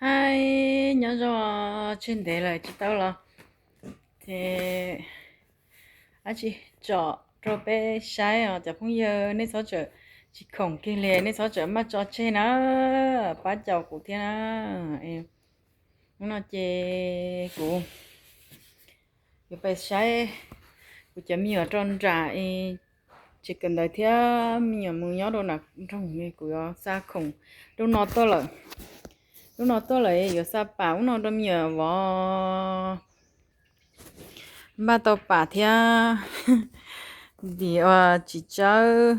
Aib, nyob zoo, tseg ntev lawm tsis tau los, ces dab tsi tsom rau peb saib os cov phooj ywg. Nej txhob tsam tsis khoom kiag li, nej txhob tsam maj tso tseg na, pab caum kuv thiab na. Hnub no ces kuv yuav pais saib kuv cov me nyuam rau nram es tsev kawm ntawv thiab me nyuam mus nyob rau nram nroog, kuv yuav xa khoom. Lub no tuaj lawm, lub no tuaj lawm yuav xa pam ub no rau me nyuam vov. Npaj tau pam thiab ntim ua txiv tsawb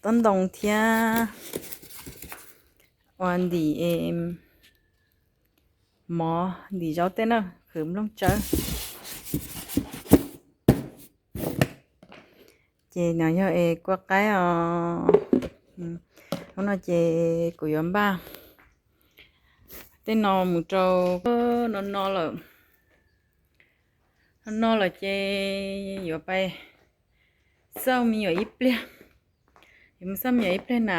tob ntoo thiab ua ntim mov, ntim zaub tej na, qhwv nplooj tsawb. Ces no yog es kua qaib os. Hnub no ces kuv yuav npaj tej no mus rau no no lawm. No no lawm ces yuav pais xauj me nyuam ib pliag. Yuav mus xauj me nyuam ib pliag na,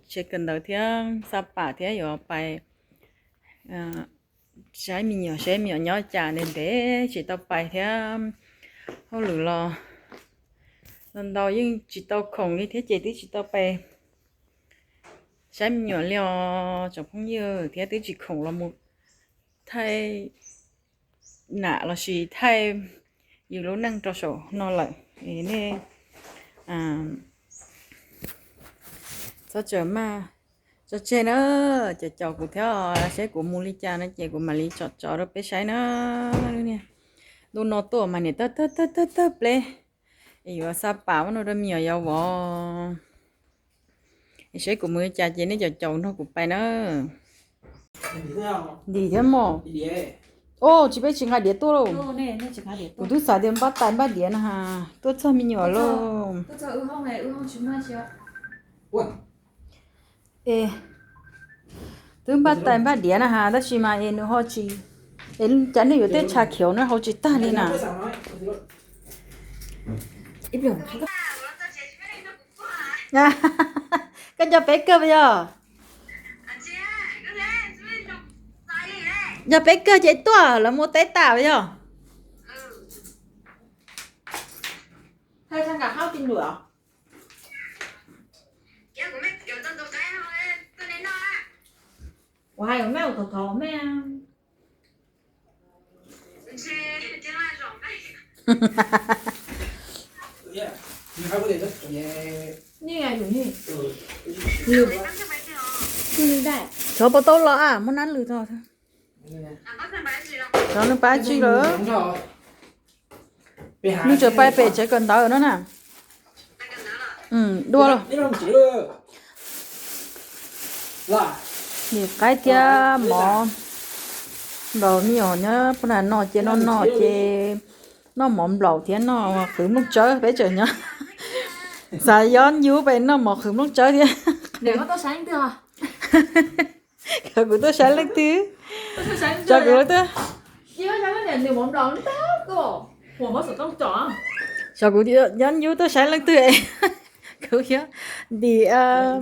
tsev kawm ntawv thiab xa pam thiab yuav pais saib me nyuam, saib me nyuam nyob cas, ntev ntev tsis tau pais thiab. Hauj lwm los ntau ntau yeej tsis tau khoom li thiab ces twb tsis tau pais saib me nyuam li os tsoom phooj ywg, thiab twb tsis khoom los mus thaij nam lossis thaij yus lub neej rau saum no lawm. Nej txhob tsam maj tso tseg na, caum caum kuv thiab, saib kuv mus li cas no ces kuv mam li tsom tso rau peb saib na. Ntu no tuaj mas niam tawg tawg tawg tawg pleb, es yuav xa pam ub no rau me nyuam yaus vov. Es saib kuv mus li cas ces nej caum caum nrog kuv pais na. Ntim thiab mog. Os, tsis, peb tsis nqa diav tuaj lauj. Kuv twb xav tias npaj tais npaj diav na has, tuaj txog me nyuam lauj. Es twb npaj tais npaj diav na has tab sis mas es nws ho tsis, es cas nej yuav tej tsha khiav no hau tsis tag li na. Koj nco peb kawg puas yog? Nco peb kawg ces tuaj, lawv mus teb tas puas yog? Cov puas tau los a, muab nab lwm tso. Cov nws pab tsi lawm. Nws tseem pais pem tsev kawm ntawv no na. Dua los. Nim qaib thiab mov nplaum, me nyuam nyob puag nram no ces noj no ces noj mov nplaum thiab noj qhwv nplooj tsawb, peb tseem nyob xav yob nyub pem noj mov qhwv nplooj tsawb thiab. Kuv tuaj saib leej twg? Tso kuv tuaj. Tso kuv yob nyub tuaj saib leej twg. Kuv yog ntim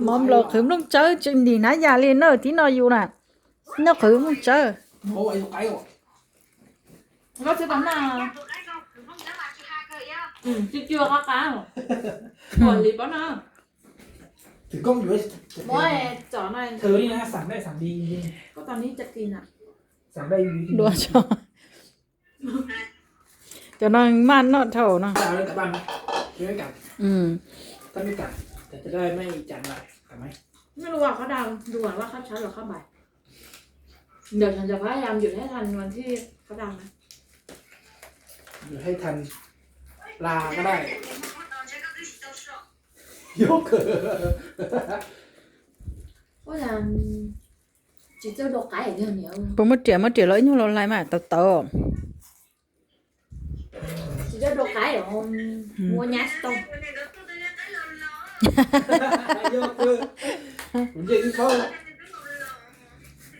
mov nplaum qhwv nplooj tsawb, tseem ntim hnab yas li na, tib no yus na, noj qhwv nplooj tsawb. Dua tso. Cov no maj noj dhau no. Puas muaj riam, muaj riam los ib nyuag los lais mas tawv tawv.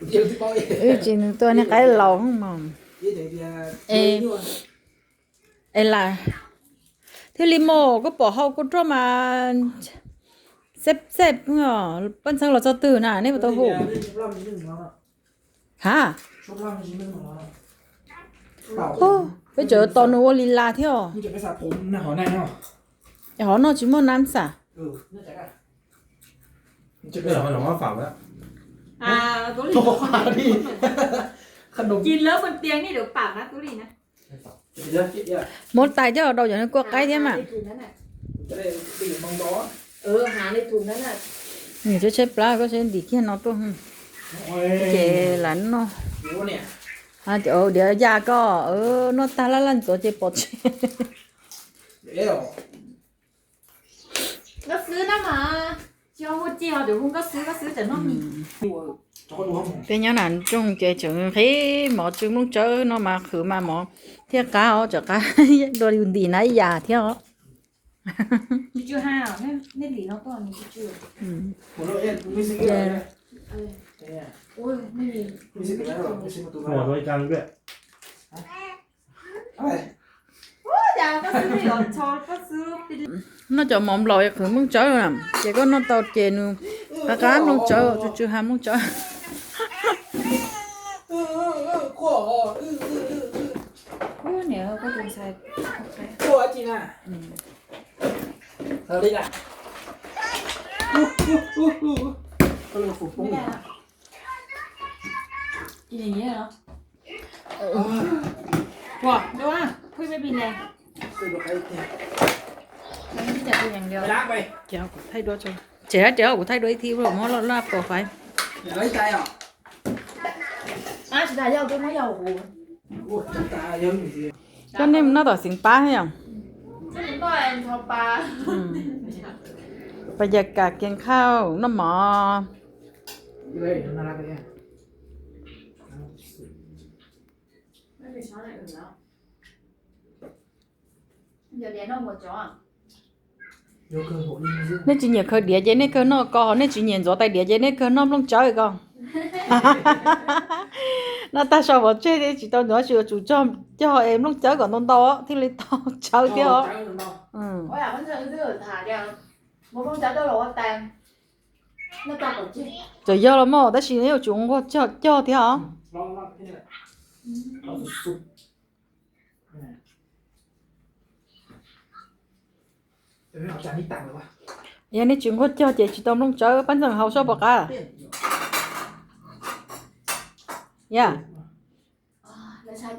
Tsis, nws tua niag qaib laus mog. Es lam thiaj li mus, koj pom hau kua roj mas Xeb xeb, poj ntxoog los txog twg na nej puas tau hu? Ha, peb tseem tos nws ua li las thiab os. Hov no tsis muaj nab xam. Muab tais coj daus cov niag kua qaib thiab mas. Nws tshaib tshaib plab koj saib ntim kiag no tuaj. Ces lam noj. Diav ya koj noj tag laj laj ntxuav ces pom tseg. Nkauj xwb na mas, tsis ho hu ci ho tseem hu nkauj xwb, nkauj xwb tseem noj mis. Peb nyob nas nroog ces tseem nqhis mov tsw nplooj tsawb no mas qhwv mas mov thiaj qab os, tsam qab dua yus ntim na ib yam thiab os. Noj cov mov nplaum qhwv nplooj tsawb na, ces koj noj tau ces nws qab qab nplooj tsawb, tsw tsw ha nplooj tsawb. Ces kuv thaij duab, ces kuv thaij duab ib thib, muab loj loj pos faiv. Koj nej noj tom xeev pab thiab yom? Pas yas kam kias khauj noj mov. Nej tsis nyiam khaws diav ces nej kawg noj ko, ho nej tsis nyiam ntxuav tais diav ces nej kawg noj nplooj tsawb ko. Noj tag so pov tseg thiab tsis tau ntxuav, tsis ua tsum cog es nplooj tsawb kom ntau ntau thiaj li tau tsawb thiab os. Txawm yog los mas tab sis nej yuav tsum nquag cog thiab os. Yog nej tsis nquag cog ces tsis tau nplooj tsawb, pab ntxeeg haus soj pom qab. Yam. Kuv tham,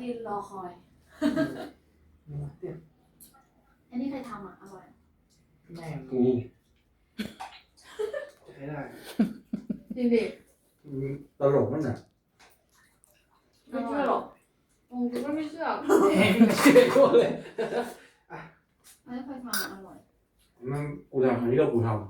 ib lo kuv tham. Kuv tham, kuv tham, kuv tham.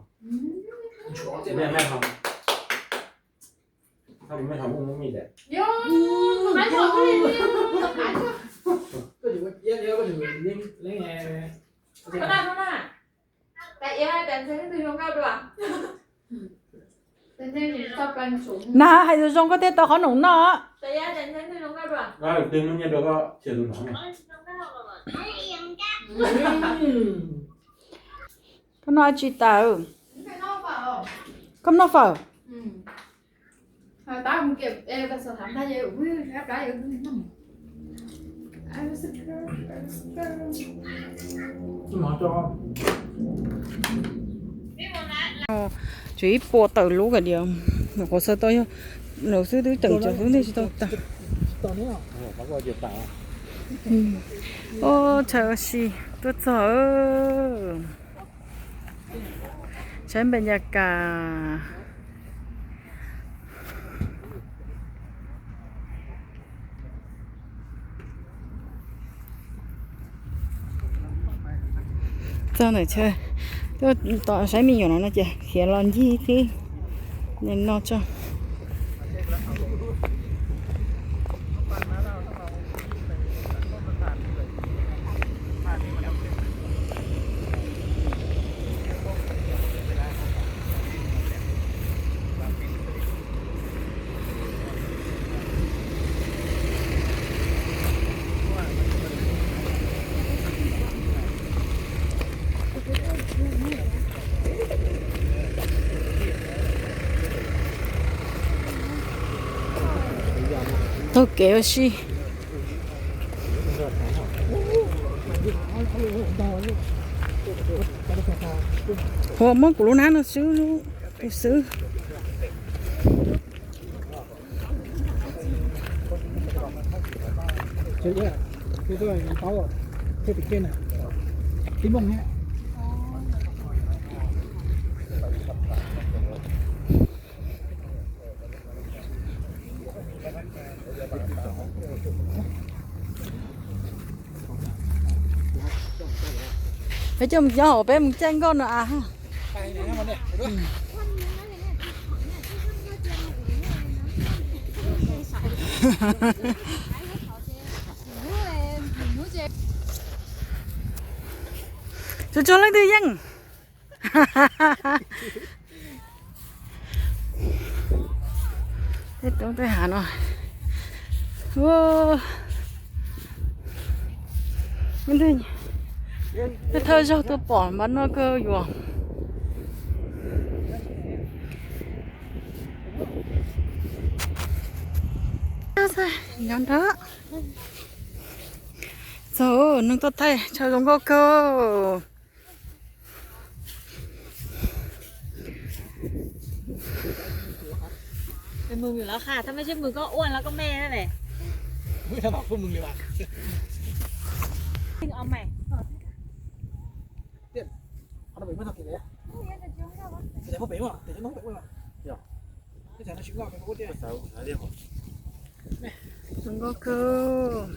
Na hais zoo zoo koj thiaj tau qhob noom noj. Koj noj dab tsi tas? Koj noj fawm? Tshuav ib puas tawm lub kav diav, qhov xaw tau yog lawv xwb twb teem tsawv xwb ntej tsis tau tag. Ub, tshawb si tuaj txog. Saib npe ya kas. Txog ntawm chaw, tuaj tom saib me nyuam no no ces khiav los ncig tib no tso. Taug kev ua si. Ua muab kuv lub hnab no xwb, tus xwb. Peb coj mus nyob hauv, peb mus caij nkoj no a. Tsuag tsuag leej twg yeej. Tej roob tej hav no. Tej thawj zaug tuaj pom npav no kawg yuav. Nyob nrab. Txog neeg tuaj thaij chaw zoo nkauj kawg. Mws lov qha, thaum mej tsis mws koj ua los koj me ne. Zoo nkauj kawg.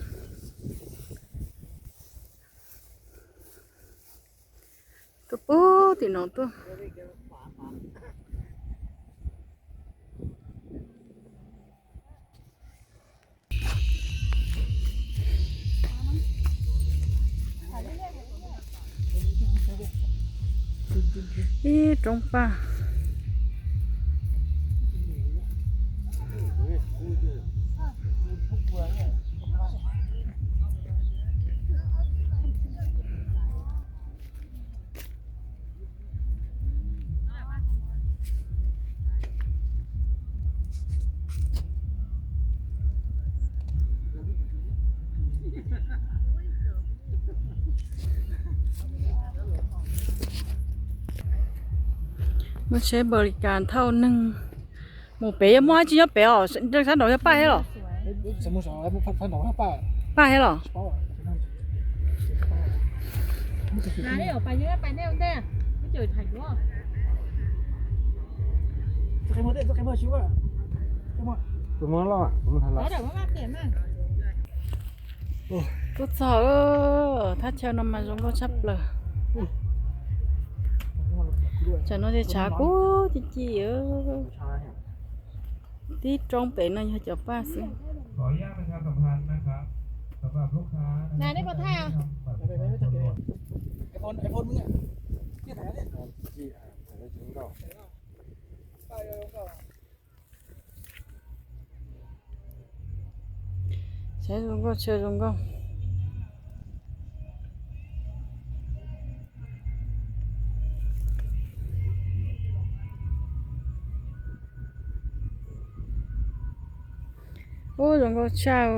Tuaj puag tim no tuaj. Ib roob paj. Muaj tsheb npaus li kas thauj neeg mus pem, yog muaj dab tsi nyob pem os? Sab nraud yog paj thiab los? Paj thiab los? Tuaj txog thaj chaw no mas zoo nkauj tshaj plaws. Tsam no ces tshav kub ci ci. Tib roob pem no yog cov paj xwb. Saib zoo nkauj, chaw zoo nkauj. Ub, zoo nkauj tshaj.